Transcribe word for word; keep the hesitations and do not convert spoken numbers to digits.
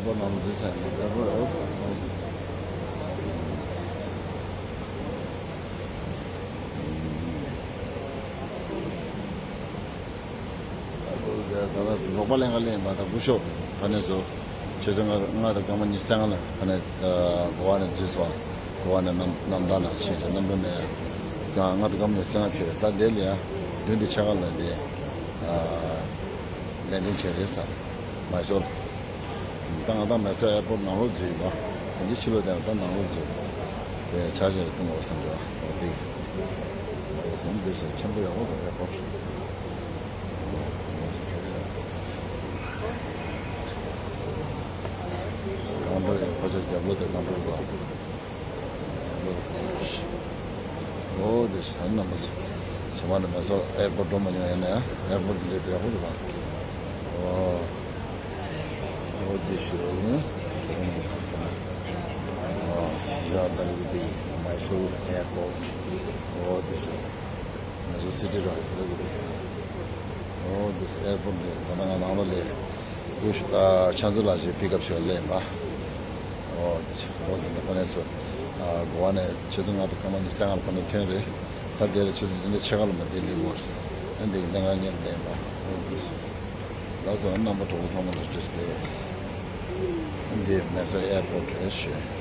ཨེར་པོར་ནང་འཛུལ་ས་ཡིན། ཨེར་པོར་ཨེར་པོར། ད་ལྟ་རོགས་པ་ལེན་ག་ལེན་མ་ད་སྐུ་ཞབས་ཕ་ནས་བཟོ། ཆུ་ཚོད་ལྔ་ལྔ་དང་སྐར་མ་ཉི་ཤུ་རྩ་ལྔ་ལ་ཕ་ནས་གོ་བ་ནས་འཛུལ་སོང་། གོ་བ་ནས་གནམ་གནམ་ཐང་ནང་ཕྱིན་ཅིང་གནམ་གྲུ་ནས་ཡང་ལྔ་དང་སྐར་མ་ཉི་ཤུ་རྩ་ལྔ་ཕེབས། ད་དེ་ལ་ཡང་བདུན་དང་ཕྱེད་ཀ་ལ་འདི་ལན་ཀྲིན་བྱས་རེད་ས། མའི་སོར། ད་ང་ད་མའི་སོར་ཨེར་པོར་ནང་ལོགས་འཛུལ་ཡོད་པ། དེ་འདི་ཕྱི་ལོགས་དེ་ད་ནང་ལོགས་འཛུལ། དེ་ཆ་ཆེ་རེ་གཏོང་དགོས་བསམ་འདུག་འོ་དེ། འོ་བསམ་འདུག་ཞེ་ཆེན་པོ་ཡག་པོ་འདུག་ཨེར་པོར། ཀའུན་ཊར་ཡང་ཁོ་ཚོ་རྒྱབ་ལོགས་དེ་ཀའུན་ཊར་འདུག་འོ་དེ་ཞེ་ན་མ་སོ། ཚང་མ་ནི་མ་སོ་ཨེར་པོར་འགྲོ་མ་མྱོང་ཡིན་ན་ཡང་ཨེར་པོར་དེ་འདྲའི་ཡག་པོ་འདུག་ག་འོ། འོ་དེ་ཞོ་ཡིན། འོ་ཞི་ཞ་ཏ་རི་བི་མའི་སོར་ཨེར་པོར། འོ་དེ་ཞོ། མའི་སོར་སི་ཊི་རང་རེད། འོ་དེ་ཨེར་པོར་དེ་ད་ལྟ་ང་ནང་ལ་ལས། ཀུ་ཤུ་ཨ་ཆང་ཚུ་ལ་ཞེས་པིག་ཨབ་བྱེད་ལེན་པ། འོ་དེ་འོ་དེ་འདི་ཁོ་ནས་སོ། ཨ་གོ་བ་ནས་ཆུ་ཚོད་ལྔ་དང་སྐར་མ་ཉི་ཤུ་རྩ་ལྔ་ལ་ཁོ་ནས་ཐོན་རེད། ད་དེ་ལ་ཆུ་ཚོད་བདུན་དང་ཕྱེད་ཀ་ལ་མ་དེ་ལེགས་བར་སོང་། ཨ་འདི་གི་ལས་ང་ངས་ལེན་པ། འོ་དེ་སོ། ལགས་སོ། རྣམ་པ་གྲོགས་པོ་ཚང་མ་ལ་བཀྲ་ཤིས་བདེ་ལེགས། འདི་མའི་སོར་ཨེར་པོར་རེད་ཞུ།